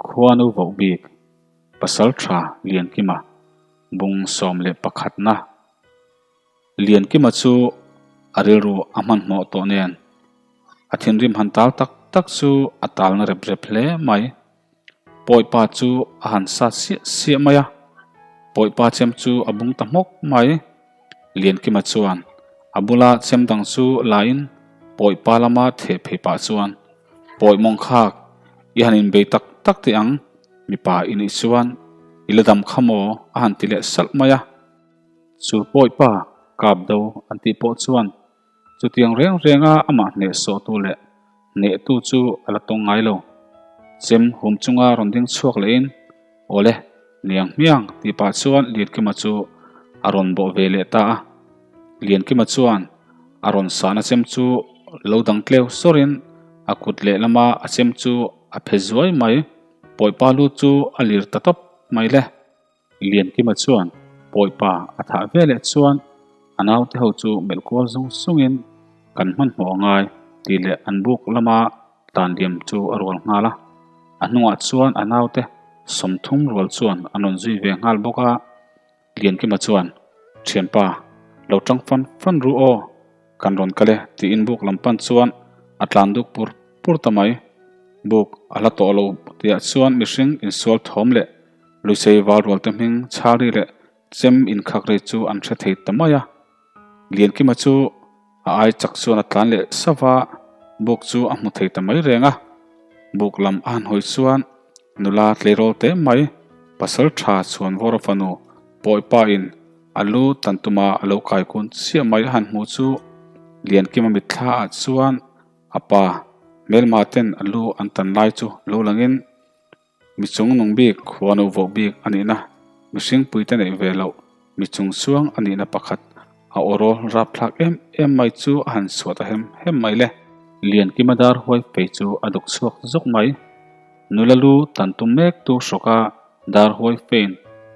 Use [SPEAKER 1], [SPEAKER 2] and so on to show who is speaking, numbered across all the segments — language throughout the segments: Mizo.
[SPEAKER 1] Khuanu voh bik, Pasaltha Liankima, bung 11 na. Liankima chu a rilru a hmanhmawh tawh nen a thinrim han tal tak tak chu a talna rep rep hle mai. Pawipa chu a han sat siah siah mai a, Pawipa chem chu a bung ta hmawk mai. Liankima chuan a bula chem dang chu lain Pawipa lama theh phei pah chuan, Pawi mawng khak, i han inbei tak tak teh ang, mipa i nih chuan i la dam kha maw? a han ti leh salh mai a. Chu Pawipa kap do an tih pawh chuan Chutiang reng renga amah hnehsawhtu leh hnehtu chu a la tawng ngai lo. Chem hum chunga rawn ding chhuak lehin, Awle, niang hmiang tih pah chuan Liankima chu a rawn bawh ve leh ta a. Liankima chuan a rawn sahna chem chu lo dang tleu sawrin a kut lehlama a chem chu a phe zuai mai. Pawipa lu chu a lir ta tawp mai le. Liankima chuan Pawipa a thah ve leh chuan a naute ho chu melh kual zung zungin kan hmanhmawh a ngai tih leh an buk lama tlan liam chu a rual nghal a. A hnungah chuan a naute 30 rual chuan an rawn zui ve nghal bawk a. Liankima chuan, Thianpa, lo tang fan fan ru aw, kan rawn kal e tiin buk lam pan chuan a tlan duk pur pur ta mai. Buk a hla tawh lo tihah chuan mihring insual thawm leh Luisei val rualte hming Chhari leh Chem inkhak rei chu an hre thei ta mai a. Liankima chu a ai chak chuan a tlan leh sava, buk chu a hmu thei ta mai reng a. Buk lam a han hawi chuan nula tleirawl te mai, pasal tha chhuan vawra fanu Pawipa in a lu tan tuma a lo kai kun chiah mai a han hmu chu Liankima mitthla ah chuan a pa hmelma ten a lu an tan lai chu lo langin Mi chung nung bik, khuanu voh bik a nihna, mihring puite neih ve loh, mi chung chuang a nihna pakhat, a awrawl rapthlak em em mai chu a han chhuah ta hem hem mai le. Liankima dar huai fei chu a duk chhuak zawk mai. Nula lu tan tum mek tu hrawka dar huai fein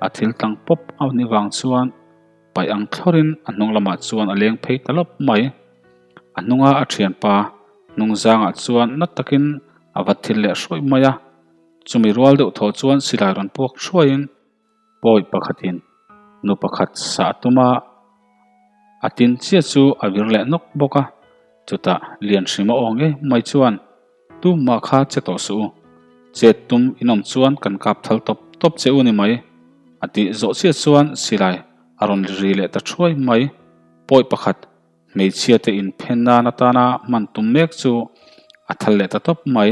[SPEAKER 1] a thil tlang pawp a ni vang chuan paih ang thlawrin a hnung lamah chuan a leng phei ta lawp mai. A hnunga a thianpa hnung zangah chuan na takin a va thil leh hruai mai a, chumi rual deuh thaw chuan silai rawn puak hruaiin pawi pakhatin nu pakhat sah tum a, a tin chiah chu a vir leh nawk bawk a, chutah lian hrim a aw ngei mai chuan tumah kha che tawh suh u, chet tum inawm chuan kan kap thal tawp tawp che u ni mai a tih zawh chiah chuan silai a rawn ri leh ta thuai mai, pawi pakhat Hmeichhia te inphen nan atana hman tum mek chu a thal leh ta tawp mai.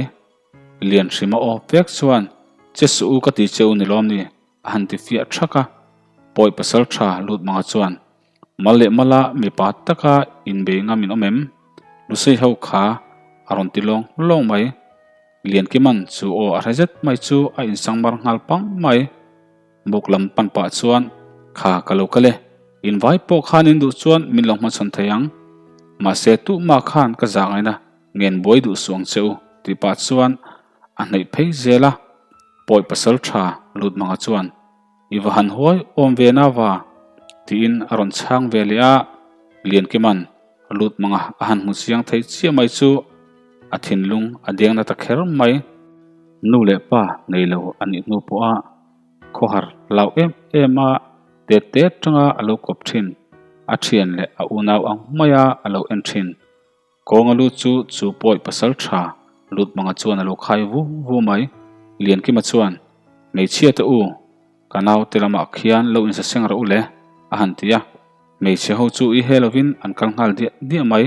[SPEAKER 1] Lian hrima aw pek chuan, Che suh u ka ti che u ni lawm ni? a han ti fiah thak a. Pawi pasal tha lut manga chuan, Mal leh mala mipa taka inbei ngam in awm em? Lusei ho kha a rawn ti lawng lawng mai. Liankiman chu aw a hre zet mai chu a insangmar nghal pang mai. Buk lam pan pah chuan, Kha, ka lo kal e. Invai pawh khan in duh chuan min lo hmachhawn thei ang. Mahse, tuhmah khan ka zah ngaina ngen buai duh suh ang che u, tih pah chuan a hnaih phei zel a. Pawi pasal tha lut manga chuan, I va han huai awm ve na va, tiin a rawn chhang ve leh a. Liankiman lut manga a han hmu chiang thei chiah mai chu a thinlung a deng na ta kher mai. Nu leh pa nei lo a nih hnu pawha khawhar lau em em a, tet tet tanga a lo kawp thin, a thian leh a unau ang maia a lo en thin. Kawnga lut chu chu pawi pasal tha lut manga chuan a lo khai vu vu mai. Liankima chuan, Hmeichhia te u, ka naute lamah khian lo insaseng rawh u le, a han ti a. Hmeichhe ho chu i he lovin an kal nghal diah diah mai.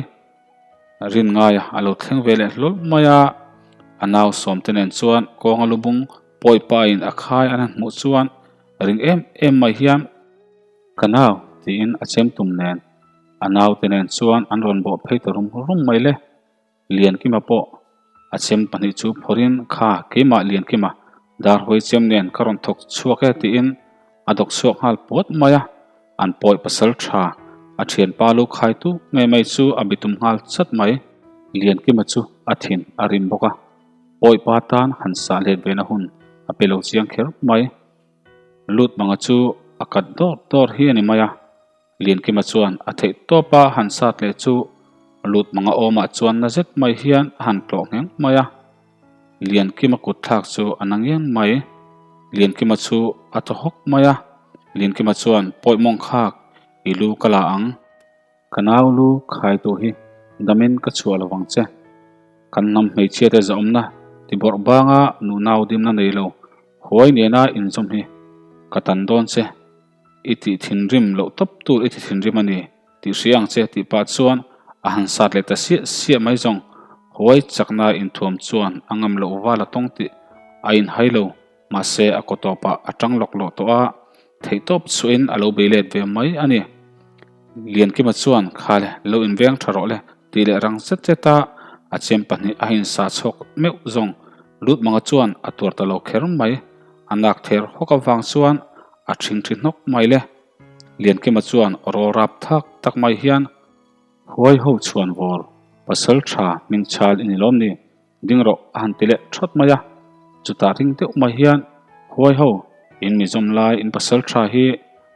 [SPEAKER 1] Rin ngaia a lo thleng ve leh hlawlh mai a, a nau sawmte nen chuan kawnga lubung pawi pain a khai an han hmuh chuan ring em em mai hian, Ka nau, tiin a chem tum nen a naute nen chuan an rawn bawh phei ta rum rum mai le. Liankima pawh a chem pahnih chu phawrhin, Kha, keimah Liankima, darhuai chem nen ka rawn thawk chhuak e, tiin a dawk chhuak nghal puat mai a. An pawi pasal tha, a thianpa lu khaitu ngei mai chu a bitum nghal chat mai. Liankima chu a thin a rim bawk a, pawipa tan han sah let ve na hun a pe lo chiang kher mai. Lut manga chu a kat dawr dawr hi a ni mai a. Liankima chuan a theih tawp a han sat leh chu lut manga awmah chuan na zet mai hian a han tlawh ngheng mai a. Liankima kut thlak chu a na ngiang mai. Liankima chu a thaw hawk mai a, Liankima chuan pawi mawng khak i lu ka la ang. Ka nau lu khai tu hi damin ka chhuah lo vang che. Kan hnam hmeichhia te zahawmna ti bawrh banga nu nau dimna nei lo huai nena inzawm hi ka tan dawn che. I tih thinrim loh tawp tur i ti thinrim a ni tih hria ang che tih pah chuan a han sat leh ta siah siah mai zawng. Huai chakna inthuam chuan a ngam loh val a tawng tih a inhai lo. Mahse a kaw tawpah a tang lawk lawh tawh a, theihtawp chhuahin a lo bei let ve mai a ni. Liankima chuan, Kha le, lo inveng tha rawh le, tih leh rang zet zet a, a chem pahnih a insa chhuak meuh zawng. Lutmanga chuan a tuar ta lo kher mai, a nak ther hawk avang chuan a thing thi hnawk mai le. Liankima chuan rawl rap thak tak mai hian, Huai ho chhuan vawr, pasal tha hming chhal i ni lawm ni? Ding rawh a han ti leh thawt mai a, chutah ring deuh mai hian Huai ho, in mi zawm lai in pasal tha hi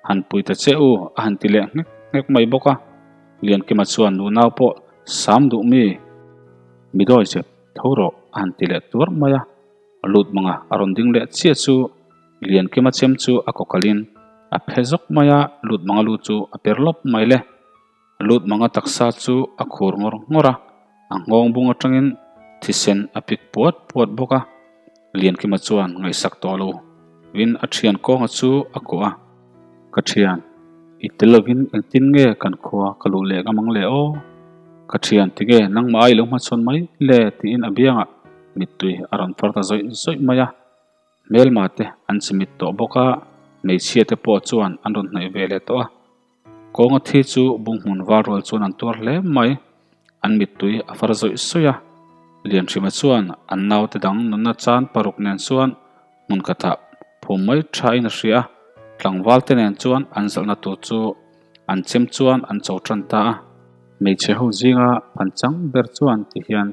[SPEAKER 1] han pui ta che u a han ti leh nghek nghek mai bawk a. Liankima chuan nunau pawh sam duh mi mi dawi zep tho rawh a han ti leh tuar mai a, a lut manga a rawn ding leh chiah chu Liankima chem chu a kawkalin a phe zawk mai a, lut manga lu chu a per lawp mai le. A lut manga taksa chu a khur ngawr ngawr a, a nghawng bung atangin thisen a pik puat puat bawk a. Liankima chuan ngaihsak tawh lo in a thian kawnga chu a kuah a. Ka thian, i tel lovin engtin nge kan khua ka luh leh ngam ang le aw? Ka thian tinge nangmah a i lo hmachhawn mai le tiin a biangah mittui a rawn far ta zawih zawih mai a. Hmelma te an chimit tawh bawk a, hmeichhia te pawh chuan an rawn hnaih ve leh tawh a. Kawnga thi chu bunghmun var rual chuan an tuar hle mai. An mittui a far zawih zawih a. Lianhrima chuan an naute dang nunna chan paruk nen chuan hmun khatah phum mai thain a hria a. Tlangval te nen chuan an zalhna tur chu an chem chuan an cho tan ta a. Hmeichhe ho zinga phanchang ber chuan ti hian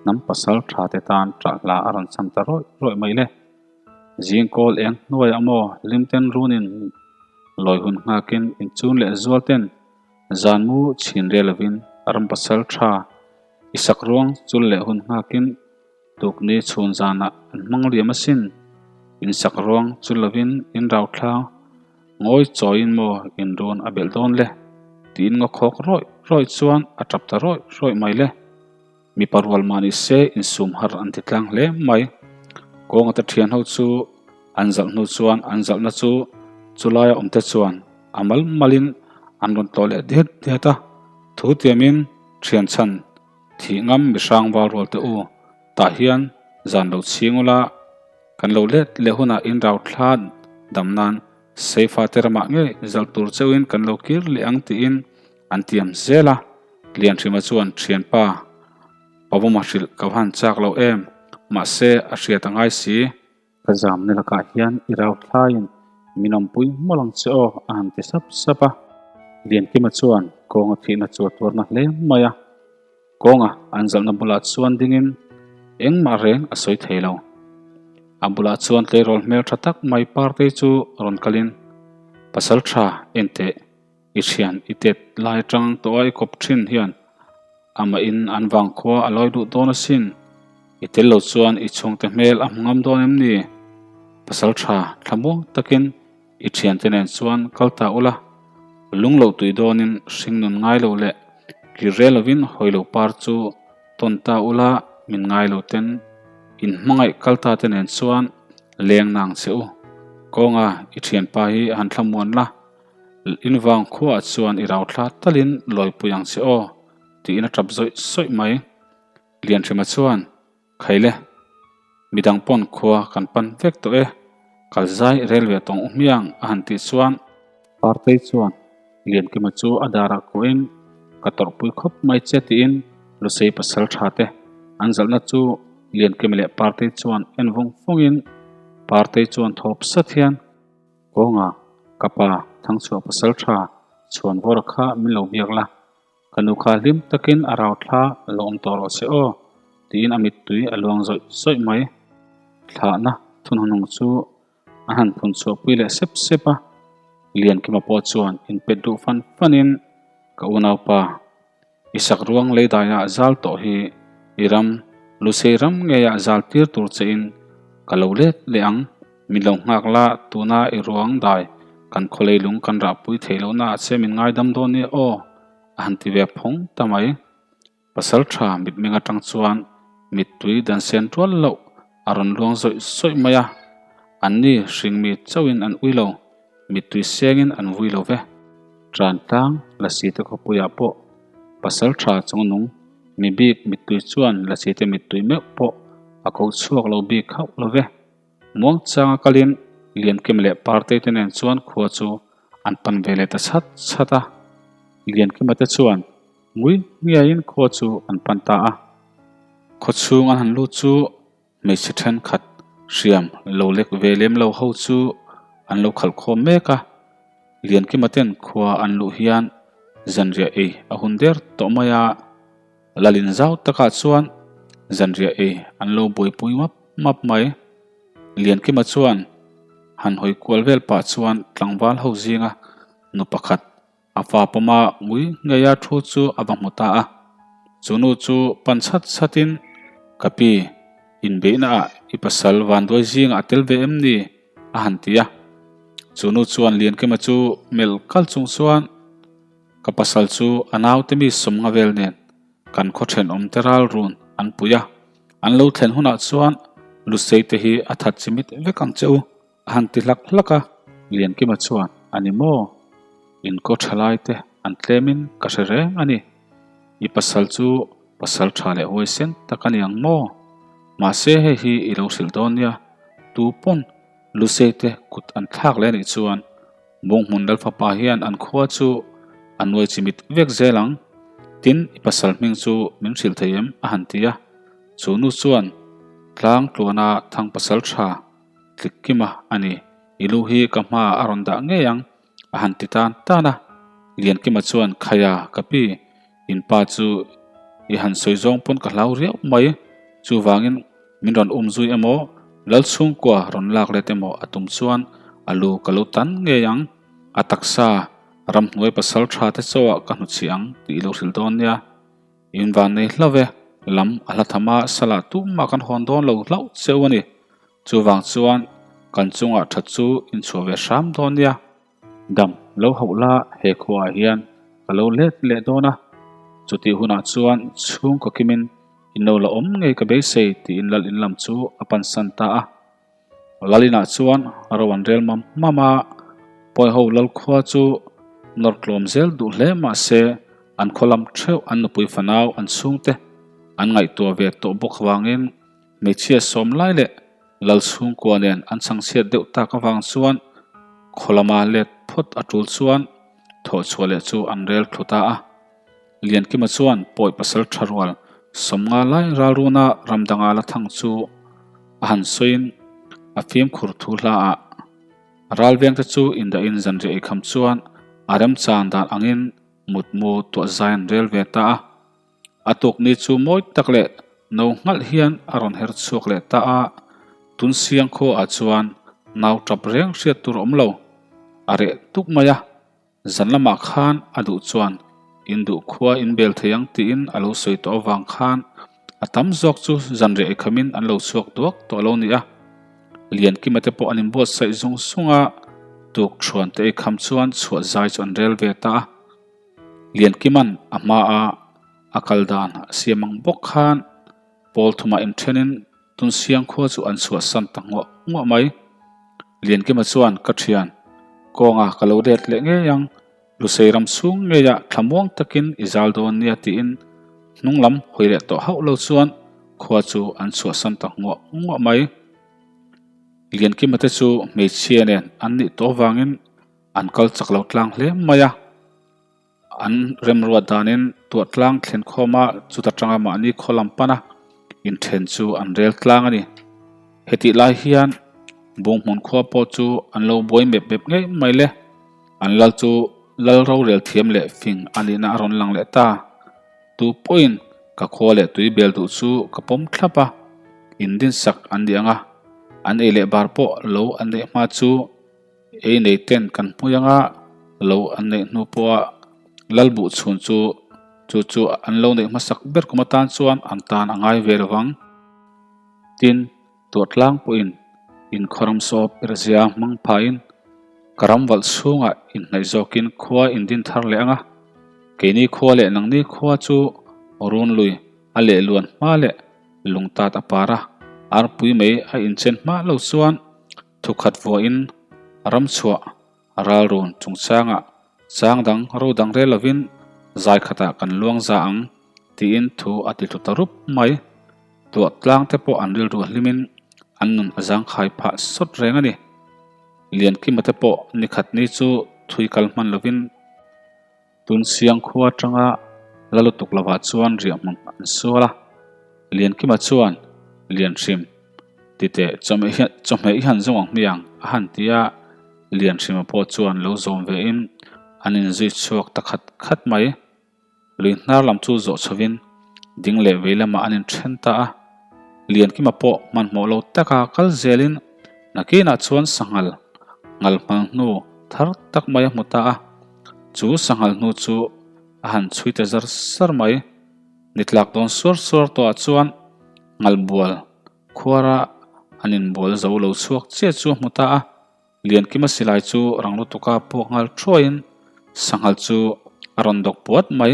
[SPEAKER 1] hnam pasal tha te tan ṭah hla a rawn cham ta rawih rawih mai le. Zing kawl eng hnuaiah maw Limten runin lawi hun nghakin inchun leh zual ten zan mu chhin rel lovin ram pasal tha i sak ruang chul leh hun nghakin tukni chhun zanah an hmang liam asin. In sak ruang chul lovin in rau thlang ngawi chawiin maw in run a belh dawn le tiin ngaw khawk rawih rawih chuan a tap ta rawih rawih mai le. Mipa rual mah ni se insum har an ti tlang hle mai. Kawnga te thian ho chu an zalh hnu chuan an zalhna chu chulaia awmte chuan a mal malin an rawn tlawh leh diat diat a. Thu tiamin thian chhan thih ngam mihrang val rual te u tah hian zan lo chhing ula kan lo let leh hunah in rau thla dam nan Seifa te ramah ngei zalh tur cheuhin kan lo kir leh ang tiin An tiam zel a, Lianhrima chuan thianpa Pavawma hrilh ka va han chak lo em, mahse a hriat a ngai si. Ka zamna lakah hian i rau thlaiin min awmpui mawlh ang che aw a han ti sap sap a. Liankima chuan kawnga thihna chu a tuarna hle mai a, kawnga an zalhna bulah chuan dingin engmah reng a sawi thei lo. A bulah chuan tleirawl hmel tha tak mai Partei chu rawn kalin, Pasal tha enteh. I thian i tet lai atang tawh a i kawp thin hian amah in an vangkhua a lawi duh dawn asin. I tel lo chuan i chhungte hmel a hmu ngam dawn em ni? Pasal tha thlamuang takin i thiante nen chuan kal ta ula, lung loh tui dawnin hring nun ngai lo leh kir rel lovin hawi lo par chu tawn ta ula min ngai lo ten in hmangaih kal ta te nen chuan leng nang che u. Kawnga i thianpa hi han thlamuan la. In vang khuaah chuan i rau thla talin lawipui ang che aw, tiin a tap zawih zawih mai. Lianhrima chuan, Khaile, midang pawn khua kan pan vek tawh e, kal zai rel ve tawng u hmiang a han tih chuan, Partei chuan Liankima chu a darah kuahin, Ka tawrhpui khawp mai che tiin Lusei pasal tha te an zalhna chu Liankima leh Partei chuan en vawng vawngin Partei chuan thawp sat hian, Kawnga, ka pa, Thangchhuah pasal tha, Chhuanvawra kha min lo biak la, ka nu kha hlim takin a rau thla lo awm tawh rawh se aw, tiin a mittui a luang zawih zawih mai. Thlahna thunhunung chu a han phun chhuahpui leh sep sep a, Liankima pawh chuan inpet duh fan fanin, Ka unaupa, I sak ruang lei daiah zal tawh hi i ram. Lusei ram ngeiah zal tir tur che in ka lo let leh ang. Min lo nghak la, tuna i ruang dai kan khawlei lung kan rahpui theih lohna ah che min ngaidam dawn nia aw, a han ti ve phawng ta mai. Pasal tha mitmeng atang chuan mittui dan sen tual loh a rawn luang zawih zawih mai a, anni hringmi chauhin an ui lo, mittui sengin an vui lo ve. Tantlang Lasite khawpuiah pawh pasal tha chungnung mi bik mittui chuan Lasite mittui meuh pawh a ko chhuak lo bik hauh lo ve. Muangchanga kalin Liankim leh Partei te nen chuan khua chu an pan ve leh ta chhat chhat a, Liankima te chuan Ngui ngiaiin khua chu an pan ta a. Khaw chhung an han lut chu hmeichhe thenkhat hriam lo lek ve lem lo ho chu an lo khalh khawm mek a. Liankima ten khua an luh hian zanriah ei a hun der tawh mai a. Lalin zau takah chuan zanriah ei an lo buaipui map map mai. Liankima chuan han hawi kual vel pah chuan tlangval ho zinga nu pakhat A fa pawma ngui ngeia thu chu a va hmu ta a. Chu nu chu pan chhat chhatin, Ka pi, inbeihna ah i pasal vanduai zingah a tel ve em ni? a han ti a. Chu nu chuan Liankima chu melh kal chung chuan, Ka pasal chu a naute mi sawmnga vel nen kan khaw thenawm te ral run an pui a. An lo thlen hunah chuan Lusei te hi a that chimit vek ang che u. A han ti hlak hlak a, Liankima chuan, A ni maw? In kaw tha lai te an tlemin ka hre reng a ni. I pasal chu pasal tha leh huaisen tak a ni ang maw? Mahse hei hi i lo hrilh dawn nia, tu pawn Lusei te kut an thlak leh anih chuan Bunghmun Lalfapa hian an khua chu a nuai chimit vek zel ang. Tin, i pasal hming chu min hrilh thei em? a han ti a. Chu nu chuan tlang tluana thang pasal tha Tlik kima a ni. I lu hi ka hma a rawn dah ngei ang, a han ti tan tan a. Liankima chuan, Khaia, ka pi, in pa chu i han sawi zawng pawn ka hlau riau mai. Chuvangin min rawn um zui emaw, lal chhungkua rawn lak let emaw a tum chuan a lu ka lo tan ngei ang. A taksa, ramhnuai pasal tha te chauhah ka hnuchhi ang tih i lo hrilh dawn nia. In van nei hlauh e, lam a hla tham a, salah tumah kan hawn dawn lo hlauh cheu a ni. Chuvang chuan kan chungah that chu in chhuah ve hram dawn nia. Dam lo hauh la he khuaah hian ka lo let leh dawn a, chutih hunah chuan chhungkaw kimin in lo la awm ngei ka beisei tiin lal in lam chu a pansan ta a. Lalinah chuan ro an rel mam mam a, Pawiho Lalkhua chu nawr tlawm zel duh hle mah se an khaw lam theuh an nupui fanau an chhungte an ngaihtuah ve tawh bawk avangin hmeichhia sawm lai leh Lal chhungkua nen an chhangchhiat deuh tak avang chuan khaw lama let phawt a tul chuan thawhchhuah leh chu an rel thlu ta a. Liankima chuan pawi pasal tha rual sawmnga lai ralruna ramdanga la thang chu a han sawiin a fimkhur thu hla ah ralvengte chu indahin zanriah eikham chuan a remchan dan angin mutmu tuah zai an rel ve ta a. A tukni chu mawi tak leh no nghalh hian a rawn her chhuak leh ta a, Tunsiang khuaah chuan nau tap reng hriat tur a awm lo, a reh tuk mai a. Zan lamah khan a duh chuan in duh khua in bel thei ang tiin a lo sawi tawh avang khan a tam zawk chu zanriah eikhamin an lo chhuak duak tawh lo ni a. Liankima te pawh an inbuatsaih zung zung a, tuk thuan te eikham chuan chhuah zai chu an rel ve ta a. Liankima'n a hmaa a kal dan a siam ang bawk khan Pawl thumah inthenin Tunsiang khua chu an chhuahsan ta nguah nguah mai. Liankima chuan, Ka thian, kawnga ka lo let leh ngei ang, Lusei ram chhung ngeiah thlamuang takin i zal dawn nia tiin hnung lam hawi leh tawh hauh lo chuan khua chu an chhuahsan ta nguah nguah mai. Liankima te chu hmeichhia nen an nih tawh vangin an kal chak lo tlang hle mai a. An remruat danin tuahtlang thlen khawma chuta tanga mahni khaw lam pana inthen chu an rel tlang a ni. Hetih lai hian Bunghmun khua pawh chu an lo buai mep mep ngei mai le. An lal chu lal rorel thiam leh fing a nihna a rawn lang leh ta. Tu pawhin ka khua leh tui bel duh chu ka pawm thlap a, indinsak an ni ang a, an ei leh bar pawh lo an neih hma chu Ei nei ten kan hmui anga lo an neih hnu pawha lal buh chhun chu chu chu an lo neih hmasak ber kum atan chuan an tan a ngai ve lovang. Tin, Tuahtlang pawhin inkhawram sawp erzia hmang phain ka ram valh chhungah inhnaih zawkin khua indin thar leh ang a, keini khua leh nangni khua chu runlui a lehluan hma leh lungtat a par a, arpui mai a inchen hma lo chuan thukhat vuahin ramchhuah ralrun chungchangah chang dang ro dang rel lovin zai khatah kan luang za ang tiin thu a ti tlu ta rup mai. Tuah tlang te pawh an rilru hlimin an nun a zangkhai phah sawt reng a ni. Liankima te pawh nikhat ni chu thui kal hman lovin tun siang khua atanga la lutuk lovah chuan riah hmun an sual a. Liankima chuan, Lianhrim, titeh chawhmeh i han zawng ang hmiang a han ti a, Lianhrima pawh chuan lo zawm vein an inzui chhuak ta khat khat mai. Lui hnar lam chu zawh chhovin ding leh vei lamah an inthen ta a, Liankima pawh hmanhmawh lo taka kal zelin nakinah chuan sanghal ngal hmal hnu thar tak mai a hmu ta a, chu sanghal hnu chu a han chhui ta zar zar mai. Ni tlak dawn suar suar tawhah chuan ngal bual khuara an inbual zo lo chhuak chiah chu a hmu ta a. Liankima silai chu rang lutuka puak nghal thuaiin sanghal chu a rawn dawk puat mai.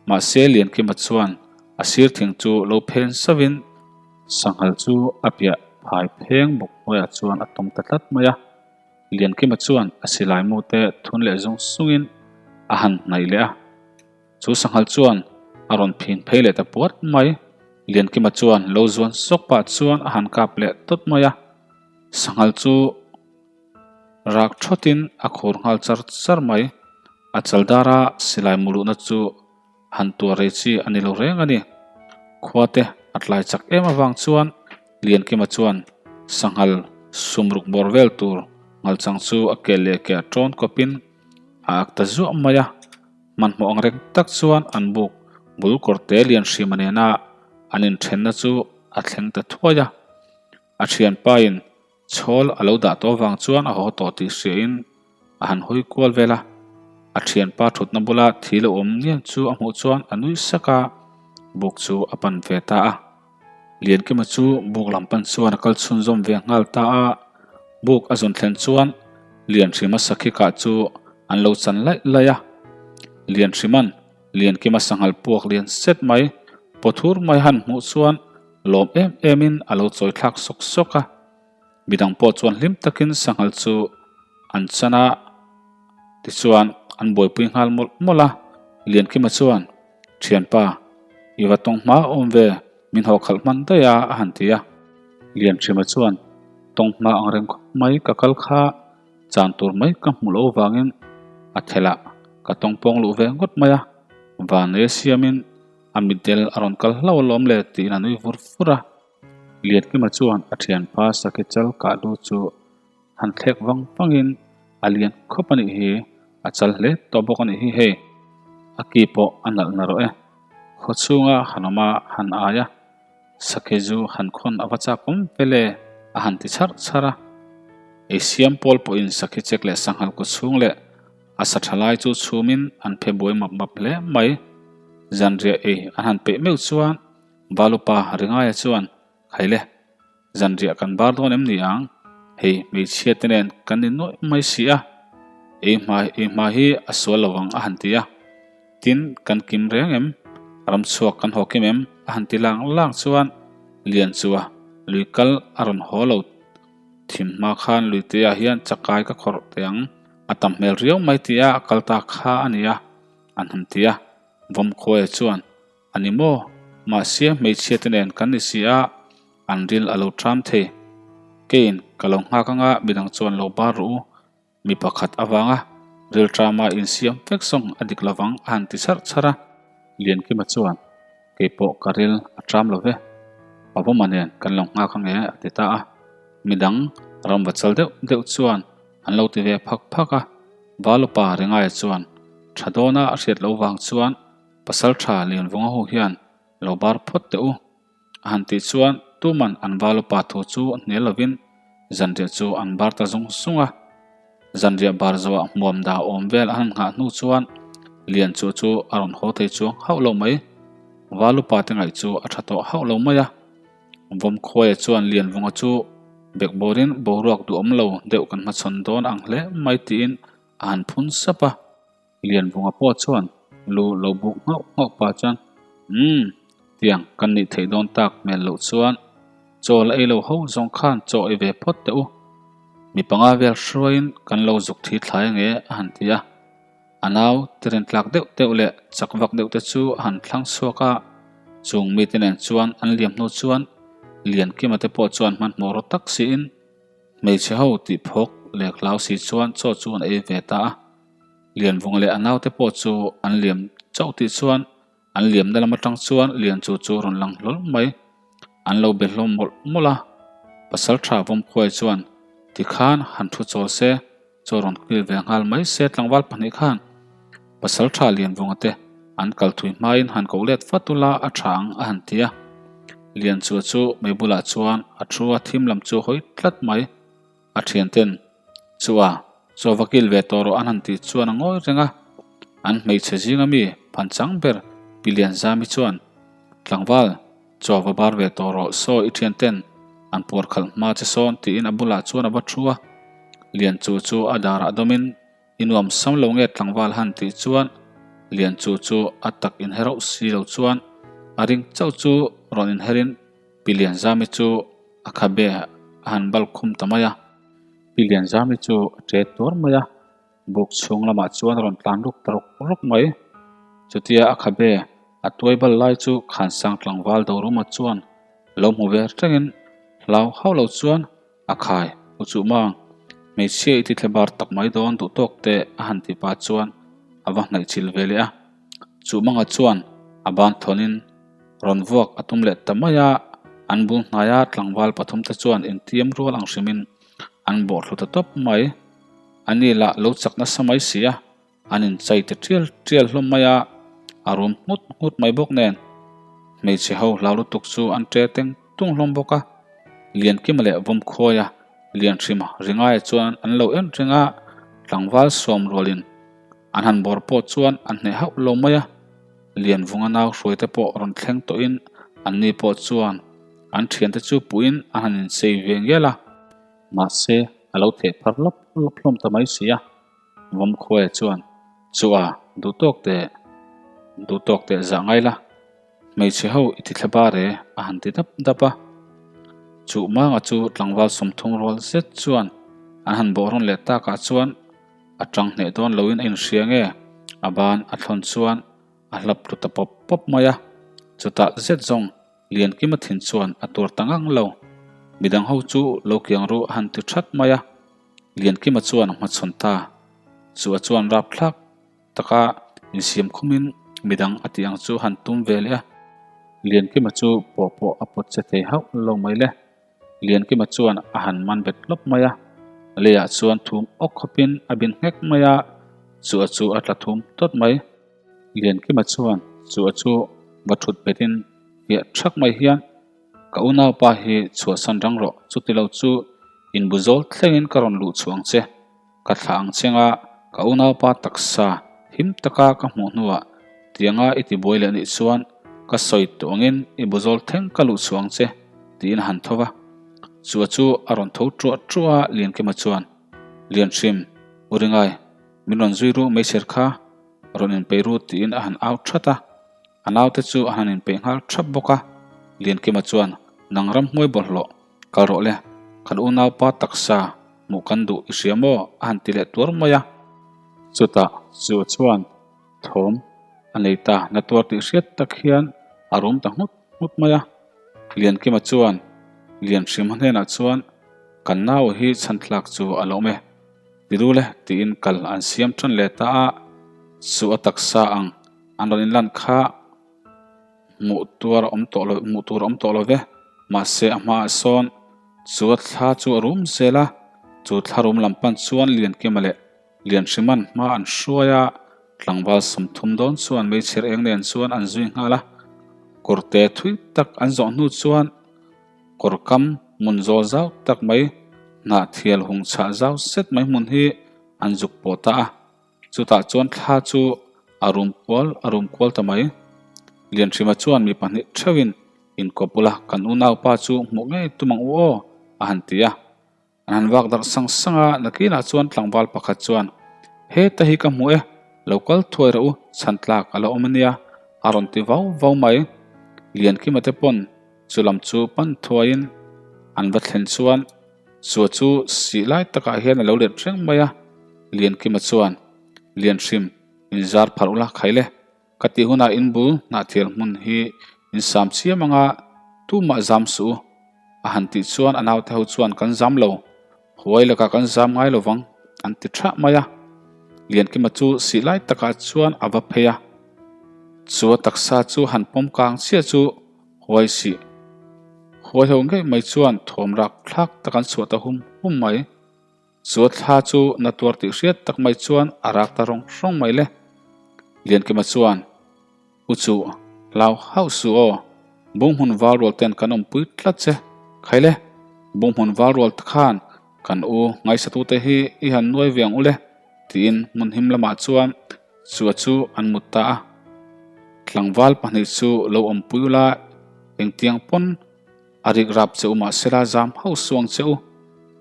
[SPEAKER 1] Mahse Liankima chuan a sir thing chu lo phen sauvin sanghal chu a piah phai pheng bawk hnuaiah chuan a tawm ta tlat mai a. Liankima chuan a silai mu te thun leh zung zungin a han hnaih leh a. Chu sanghal chuan a rawn phin phei leh ta puat mai. Liankima chuan lo zuan sawk pah chuan a han kap leh tawt mai a. Sanghal chu rak thawtin a khur nghal char char mai. A chaldara silai muluhna chu han tuar rei chi a ni lo reng a ni. Khua te a tlai chak em avang chuan Liankima chuan sanghal sumruk bawr vel tur ngalchang chu a keh leh keh tawn kawpin a ak ta zuah mai a. Hmanhmawh ang reng tak chuan an buk bul kawrte Lianhrima nena an inthenna chu a thleng ta thuai a. A thianpain chhawl a lo dah tawh vang chuan a haw tawh tih hriain a han hawi kual vel a. A thianpa thutna bula thi lo awm nian chu a hmuh chuan a nui sak a, buk chu a pan ve ta a. Liankima chu buk lam pan chuan a kal chhunzawm ve nghal ta a. Buk a zawn thlen chuan Lianhrima sakhi kah chu an lo chan laih laih a. Lianhrima'n Liankima sanghal puak lian set mai, pawthur mai han hmuh chuan Lawm em emin a lo chawi thlak sawk sawk a, midang pawh chuan hlim takin sanghal chu an chan a, tichuan an buaipui nghal mawlh mawlh a, Liankima chuan, Thianpa, i va tawng hma awm ve, min haw khalh hman daih a a han ti a. Lianhrima chuan, Tawng hma ang reng khawp mai ka kal kha, chan tur mai ka hmuh loh avangin a thelah ka tawng pawng luh ve ngawt mai a, vanlei siamin A mitdel a rawn kal hlauh alawm le tiin a nui vur vur a. Liankima chuan a thianpa Sakhi chal kah lu chu han thlek vang vangin a lian khawp a nih hi, a chal hle tawh bawk a nih hi hei. A ki pawh a nalh na rawh e. Khaw chhunga han awm a han ai a, Sakhi zu han khawn a va chak awm ve le a han ti chharh chharh a. Ei siam pawl pawhin Sakhi chek leh sanghal kaw chhung leh A sa tha lai chu chhumin an phe buai map map hle mai. Zanriah ei an han peih meuh chuan Valupa Ringaia chuan, Khaile, zanriah kan bar dawn em ni ang? Hei hmeichhia te nen kan ni nuaih mai si a, ei hma ei hma hi a sual lo ang a han ti a. Tin, kan kim reng em? Ramchhuak kan haw kim em? a han ti lang lang chuan Lianchua lui kal a rawn haw lo. Thim hma khan luitea hian chakai ka khawrh teh ang. A tam hmel riau mai tih a kal ta kha a ni a, an han ti a. Vawmkhuaia chuan, A ni maw? Mahse hmeichhia te nen kan ni si a, an ril a lo ṭam thei. Keiin ka lo nghak anga midang chuan lo bar rawh u. Mi pakhat avanga ril ṭama insiam vek zawng a dik lovang a han ti charh charh a. Liankima chuan, Kei pawh ka ril a ṭam lo ve. Pavawma nen kan lo nghak ange a ti ta a. Midang ramva chal deuh deuh chuan an lo ti ve phak phak a. Valupa Ringaia chuan tha dawna a hriat loh vang chuan Pasalṭha Lianvunga ho hian lo bar phawt teh u. A han tih chuan tuman an Valupa thu chu hnial lovin zanriah chu an bar ta zung zung a. Zanriah bar zawhah hmuam dah awm vel a han nghah hnu chuan Lianchuh chu a rawn haw thei chuang hauh lo mai. Valupa te ngaih chu a tha tawh hauh lo mai a. Vawmkhuaia chuan Lianvunga chu bekbawrin boruak duhawm lo deuh kan hmachhawn dawn ang hle mai tiin a han phun sap a. Lianvunga pawh chuan lu lo buk nghauh nghauh pah chuan, Umm, tiang kan nih theih dawn tak hmel loh chuan chaw la ei lo ho zawng khan chaw ei ve phawt teh u. Mi panga vel hruaiin kan lo zuk thi thlai ange a han ti a. A nau ti rin tlak deuh deuh leh chak vak deuh te chu a han thlang chhuak a, chung mite nen chuan an liam hnu chuan Liankima te pawh chuan hmanhmawh rawt tak siin hmeichhe ho tih phawk leh hlau si chuan chaw chu an ei ve ta a. Lianvunga leh a naute pawh chu an liam chauh tih chuan An liamna lam atang chuan Lianchu chu a rawn lang hlawl mai. An lo be hlawm mawlh mawlh a. Pasaltha Vawmkhuai chuan, Tikhan han thu chawl se, chaw rawn kil ve nghal mai se tlangval pahnih khan. Pasaltha Lianvunga te an kal thui hmain han koh let vat ula a tha ang a han ti a. Lianchua chu mei bulah chuan a thu a thim lam chu hawi tlat mai. A thianten, Chua, chaw va kil ve tawh rawh an han tih chuan a ngawi reng a. An hmeichhe zinga mi phanchang ber Pi Lianzami chuan, Tlangval, chaw va bar ve tawh rawh, saw i thianten an puar khalh hma che sawn tiin a bulah chuan a va thu a. Lianchu chu a darah dawmin, I nuam sam lo nge tlangval han tih chuan Lianchu chu a tak inher rauh si lo chuan a ring chauh chu rawn inherin Pi Lianzami chu a khabe a han bal khum ta mai a. Pi Lianzami chu a ṭe tuar mai a, buk chhung lamah chuan a rawn tlan ruk ta rawk rawk mai. Chutia a khabe a tuai bal lai chu Khansang tlangval Doruma chuan lo hmu ve rengin hlau hauh lo chuan a khai, U Chuhmang, hmeichhia i ti thle bar tak mai dawn duh tawk teh a han ti pah chuan a va hnaih chil ve leh a. Chuhmanga chuan a ban thawnin rawn vuak a tum leh ta mai a, an bul hnaia tlangval pathumte chuan intiam rual ang hrimin an bawhthlu ta tawp mai. Ani lah lo chak nasa mai si a, an inchai ta tial tial hlawm mai a, a rum nghut nghut mai bawk nen. Hmeichhe ho hlau lutuk chu an ṭe teng tung hlawm bawk a, Liankima leh Vawmkhuaia Lianhrima ringaia chuan an lo en reng a, tlangval sawm rualin an han bawr pawh chuan an hneh hauh lo mai a. Lianvunga nau hruaite pawh rawn thleng tawhin anni pawh chuan an thiante chu puhin a han insei ve ngial a. Mahse, a lo theh phar lawp lawp hlawm ta mai si a. Vawmkhuaia chuan, Chua, duh tawk teh, duh tawk teh zah ngai la, hmeichhe ho i ti thla bar e, a han ti dap dap a. Chuh Manga chu tlangval 30 rual zet chuan an han bawh rawn leh takah chuan, A tang hneh dawn loin a inhria nge? A ban a thlawn chuan a hlap tlu ta pawp pawp mai a. Chutah zet zawng Liankima thin chuan a tuar ta ngang lo. Midang ho chu lo kiang ru a han ti that mai a. Liankima chuan a hmachhawn ta. Chu a chuan rapthlak taka insiam khumin midang a tih ang chu han tum ve leh a. Liankima chu pawh pawh a pawt che thei hauh lo mai le. Liankima chuan a han man bet lawp mai a, leiah chuan thum awk khawpin a bin nghek mai a, chu a chu a tla thum tawt mai. Liankima chuan chu a chu va thut betin fiah thak mai hian, Ka unaupa hi chhuahsan rang rawh, chutilo chu inbu zawl thlengin ka rawn luh chhuah ang che. Ka thlah ang chenga ka unaupa taksa him taka ka hmuh hnuah tianga i tibuai leh anih chuan ka sawi tawh angin i bu zawl thleng ka luh chhuah ang che tiin a han tho va. Chua chu a rawn tho ṭuah ṭuah a Liankima chuan, Lianhrim, u Ringai, min rawn zui ru meichher kha rawn inpeih ru tiin a han au ṭhat a. A naute chu a han inpeih nghal ṭhap bawk a. Liankima chuan, Nang ramhmuai bawlhhlawh, Kal rawh le, kan unaupa taksa hmuh kan duh i hria maw? a han ti leh tuar mai a. Chutah chu chuan thawm a nei ta, na tuar tih hriat tak hian a rum ta nghut nghut mai a. Liankima chuan Lianhrima hnenah chuan, Kan nau hi chhan tlak chu a lo awm e, ti ru le tiin kal an siam tan leh ta a, chu a taksa ang an rawn inlan kha. Hmuh tuar a awm tawh lo, hmuh tur a awm tawh lo ve. Mahse a hmaah sawn chu a thla chu a rum zel a, chu thla rum lam pan chuan Liankima leh Lianhriman hma an hruai a, tlangval 30 dawn chuan meichher eng nen chuan an zui nghal a. Kawrte thui tak an zawh hnu chuan kawr kam hmun zawl zau tak mai, hnah thial hung chhah zau zet mai hmun hi an zuk pawh ta a. Chutah chuan thla chu a rum kual a rum kual ta mai. Lianhrima chuan mi pahnih theuhin Inkawp ula, kan unaupa chu hmuh ngei tum ang u aw, a han ti a. An han vak darh sang sang a, nakinah chuan tlangval pakhat chuan, Heta hi ka hmu e, lo kal thuai rawh u, chhan tlak a la awm a nia, a rawn ti vau vau mai. Liankima te pawn chu lam chu pan thuaiin an va thlen chuan chua chu sih lai takah hian a lo let reng mai a, Liankima chuan, Lianhrim, inzar pharh ula khaile. Ka tih hunah in bul hnahthial hmun hi in sam chiam anga tumah zam suh u. A han tih chuan a naute ho chuan kan zam lo, huai lakah kan zam ngai lo vang an ti thah mai a. Liankima chu sih lai takah chuan a va phei a, chu a taksa chu han pawm kang chiah chu huai sih. Huai ho ngei mai chuan thawm rak thlak tak an chhuah ta hum hum mai. Chu a thla chu na tuar tih hriat tak mai chuan a rak ta rawng rawng mai le. Liankima chuan, U chu, hlau hauh suh aw, Bunghmun val rual ten kan awmpui tlat che. Khai le, Bunghmun val rual te khan kan u ngaihsatute hi i han nuai ve ang u le, tiin hmun him lamah chuan chua chu an mut ta a. Tlangval pahnih chu lo awmpui ula engtiang pawn A rik rap che u mahsela zam hauh suang che u,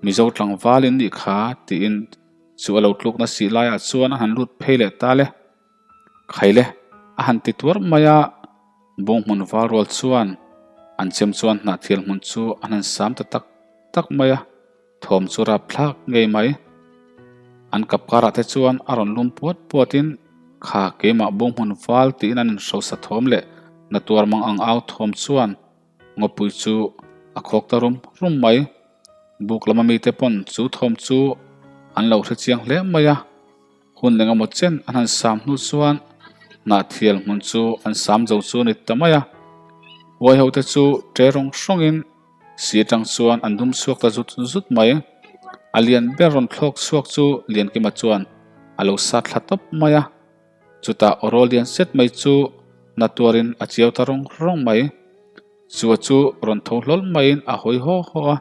[SPEAKER 1] Mizo tlangval in nih kha tiin chu a lo tlukna sih laiah chuan a han lut phei leh ta le. Khai le, a han ti tuar mai a, Bunghmun val rual chuan an chem chuan hnahthial hmun chu an han sam ta tak tak mai a, thawm chu rap thlak ngei mai. An kap karah te chuan a rawn lum puat puatin kha keimah Bunghmun val tiin an inhrosa thawm leh na tuar mang ang au thawm chuan Ngawpui chu a khawk ta rum rum mai. Buk lama mite pawn chu thawm chu an lo hre chiang hle mai a. Hun eng emaw chen an han sam hnu chuan Hnahthial hmun chu an sam zo chu a ni ta mai a. Huai ho te chu ṭe rawng hrawngin si atang chuan an dum chhuak ta zut zut mai. A lian ber rawn thlawk chhuak chu Liankima chuan a lo sat thla tawp mai a. Chutah awrawl lian set mai chu na tuarin a chiau ta rawng rawng mai. Chua chu rawn tho hlawl maiin a hawi haw haw a,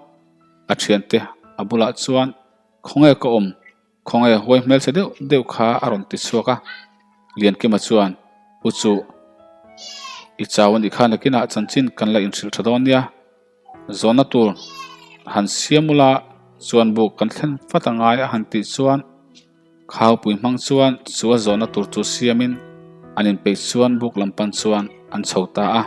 [SPEAKER 1] a thiante a bulah chuan Khawnge ka awm, khawnge huai hmelchhe deuh deuh kha a rawn ti chhuak a. Liankima chuan, U chu, i chau a nih kha nakinah chanchin kan la inhrilh tha dawn nia. Zawhna tur han siam ula chuan buk kan thlen fat angai a han tih chuan, Khaupui hmang chuan chu a zawhna tur chu siamin an inpeih chuan buk lam pan chuan an chho ta a.